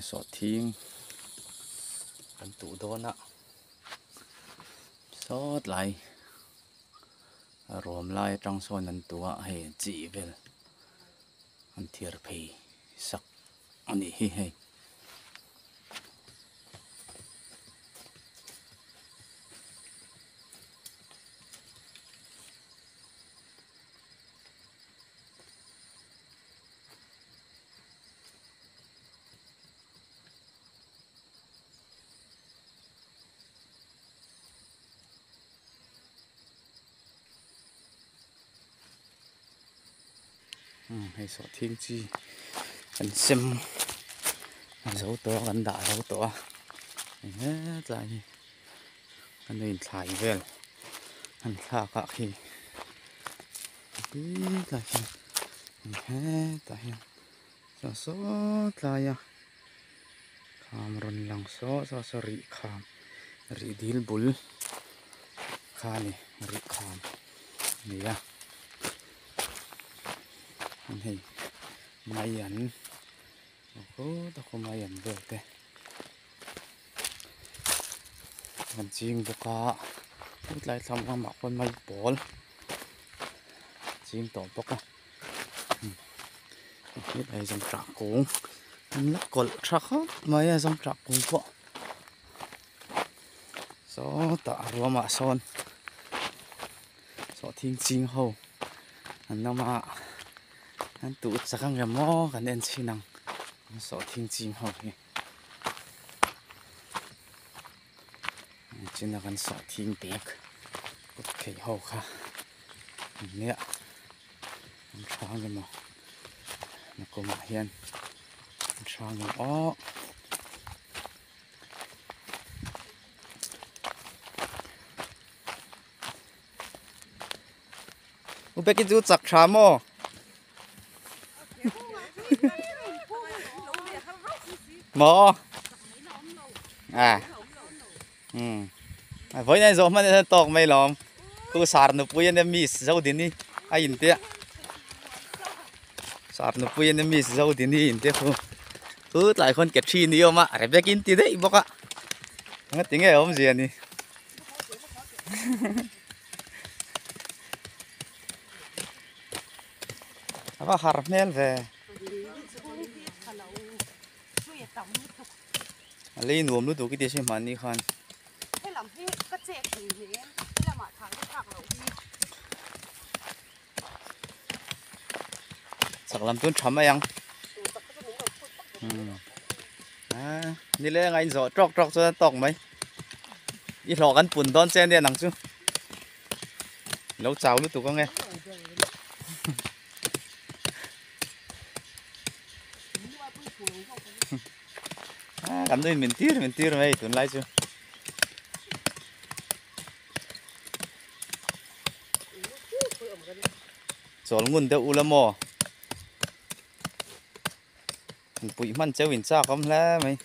Sawhthing kan tuh dawn a sawt lai a rawm lai atang sawn an tuh a hei chi vel an thiar phei sak a nih hi hei. Hei sawhthing chi kan sem zo tawh a kan dah zo tawh a hetlai hi kan lo inthlai vel an thlak ah khi tlai hian hetah hian saw saw tlai a kham rawn lang saw saw saw rih kham rih dil bul kha a ni rih kham a ni a hei mai an mai an vel te. Kan ching bawk a hetlai thlam lamah khuan mai pawl ching tawh bawk a hetlai zawngṭah kung an la kawlh tha khawp mai a zawngṭah kung pawh sawtah a ruamah sawn sawhthing ching ho an awm a an tuh chak ang em aw kan en chhin ang sawhthing ching ho hi. China kan sawhthing bag kut thei ho kha an nia an hrang emaw nakumah hian an hrang em aw. U Becky chu chak tha maw? Maw? À. Ừ. Với này rồi mà nên tọc mày lòm. Khu sar nu pui anh miss dâu đến đi. Ai in tia. Sar nu pui anh miss dâu đến đi in tia khu. Cứ lại con kẹt chi đi mà. Rebecca in tí đấy bốc ạ. Ngắt tiếng nghe ông gì anh Ava har hmel ve. A lei nuam lutuk i ti a hre mahni khan. Chak lam chu an tha mai ang. Nileng a inzawh tawk tawk chuan a tawk mai. I hlawh kan pun dawn che ania nang chu. Lo chau lutuk ang e. Kan nuin min tir min tir mai tunlai chu. Chawl ngun deuh ula maw. Puih hman cheu in chak awm hle mai.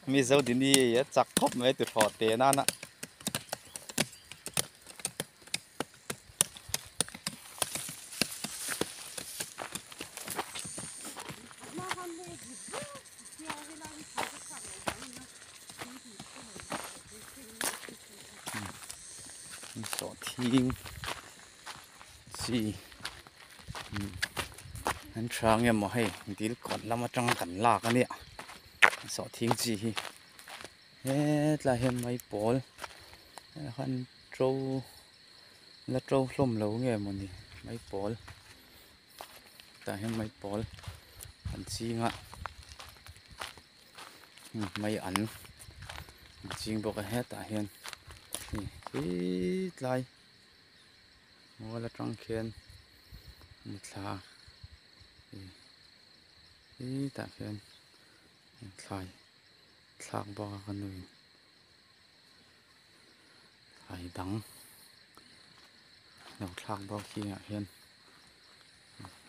Mi zo dini a chak khawp mai tu thaw te nana. Sawhthing chi an tha nge maw hei dil kawt lam atang kan lak a nia sawhthing chi hi hetlai hian mai pawl khan to la to hlawm lo nge mawni mai pawl tah hian mai pawl an ching a mai an an ching bawk a hetah hian hei hetlai mual atang khian thla hetah khian thlai thlak bawk a ka nuin thlai dang lo thlak bawk zingah hian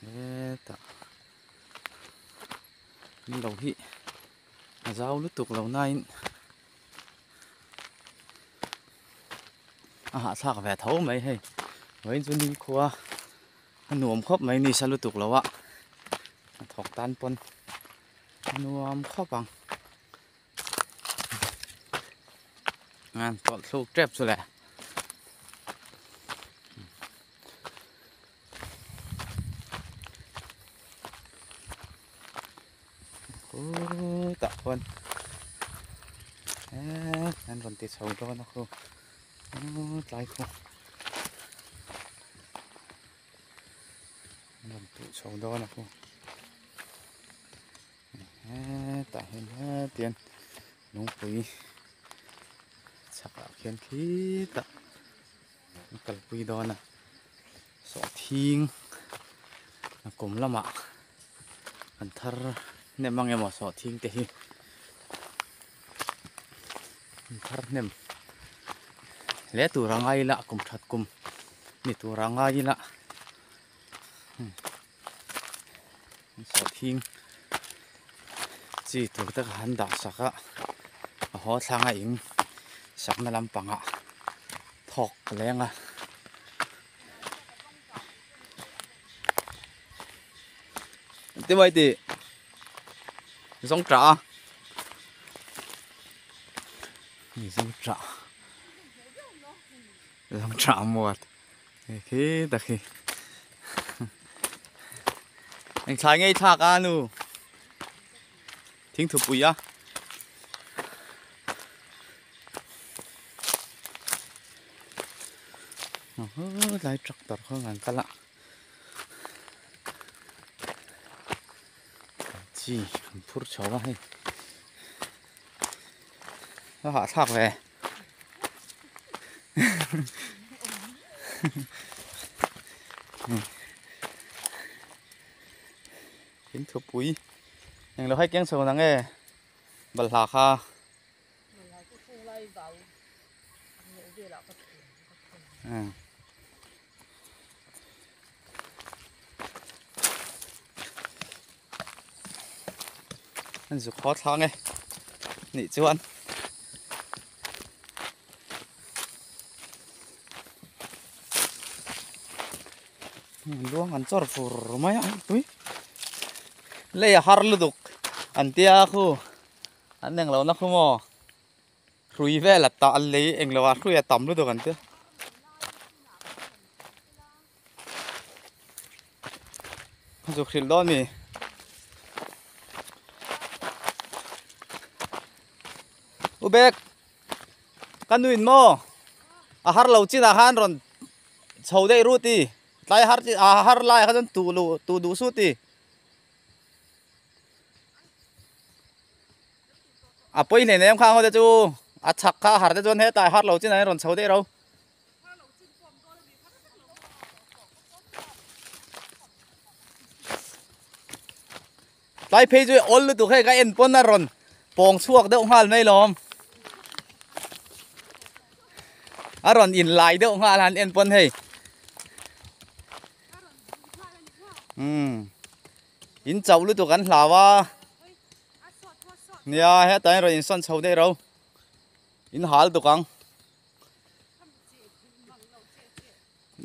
hetah an lo hi a zau lutuk lo nain a hahthlak ve tho mai hei vawiin chu nikhua. A nuam khawp mai ni sa lutuk lo a hnathawk tan pawn a nuam khawp ang an tawlh thluk tep chu le. Khutah khuan eee an rawn ti chho dawn a khu tlai khu an rawn tuh chho dawn a khu hetah hian hetiang lungpui chhakah khian khitah an kalpui dawn a sawhthing a kum lamah an thar hnem ang emaw sawhthing te hi an thar hnem hle tur a ngai ila kum that kum ni tur a ngai ila sawhthing chi tur te kha an dah sak a a haw thlanga in sakna lampangah thawk leng a. Ti mai ti zawng tah a ni zawng tah zawng tah muat hei khi tak hi eng thlai ngei thlak a nu thingthupui a. Lai tractor kha an kal a chi an phur chho a hei a hahthlak ve in thupui englo hai keng chho nang e balhla kha. An zuk haw thlang e nih chuan luang an chawr fur mai a tui lei a har lutuk an tia khu. An eng lo na khu maw? Hrui vel a ta a lei eng lo ah hrui a tam lutuk an tia. A zuk hrilh dawn mi. U bek ka nuin maw a har lo chinah khan rawn chho daih rut i tlai har a har lai kha chuan tuh luh tuh duh sut i. A pawi hlein em khang ho te chu a chhak kha a har te chuan hetlai har lo chin ah hian rawn chho daih ro. Tlai phei chu awl lutuk hei ka en pawn a rawn pawng chhuak deuh nghal mai lawm. A rawn in lai deuh nghal han en pawn hei. Umm in chauh lutuk an hlau a nia hetah hian rawn insawn chho daih ro in hal tuk ang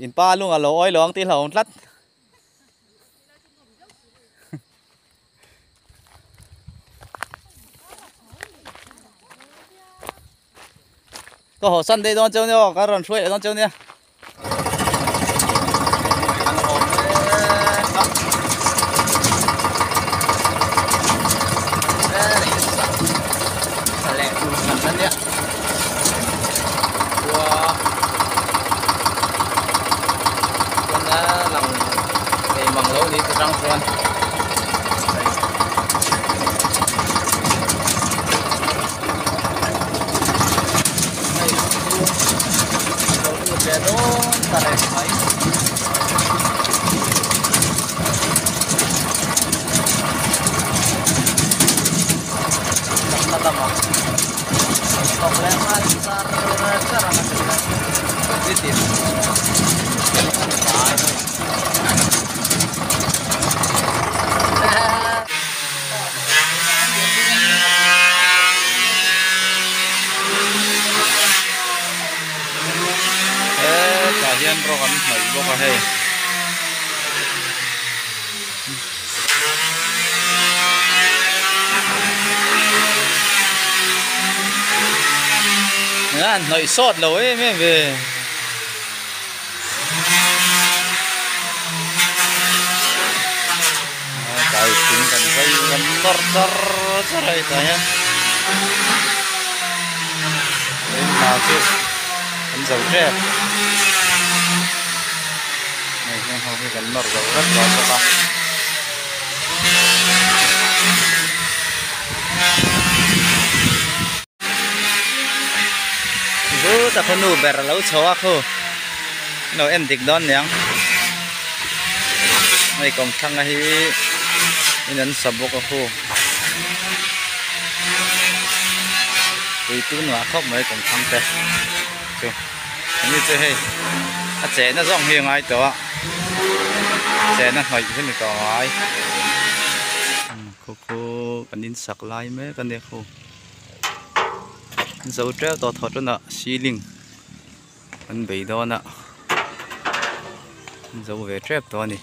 in pa lung a lo awi lo ang tih hlauhawm tlat. Ka haw san daih dawn cheu nia aw ka rawn hruai leh dawn cheu nia. Hetah hian rawng an hnawih bawk a hei. han hnawih sawt lo em em ve. Tlai thing kan zai kan nawr char char a hetah hian in hna chu an zo tep hei heng ho hi kan nawr zo vek tawh bawk a. Zut a khaw nu ber a lo chho a khu lo en dik dawn niang hei kawmthlang a hi in an sa bawk a khu ui tu nuah khawp mai kawmthlang te chu ani chu hei a chehna zawng hi a ngai tawh a chehna hnawih hi ni tawh ngai khaw khaw kan in sak lai mek a nia khu. Zo teuh tawh thaw tunah ceiling an bei dawn a an zo ve tep tawh a ni.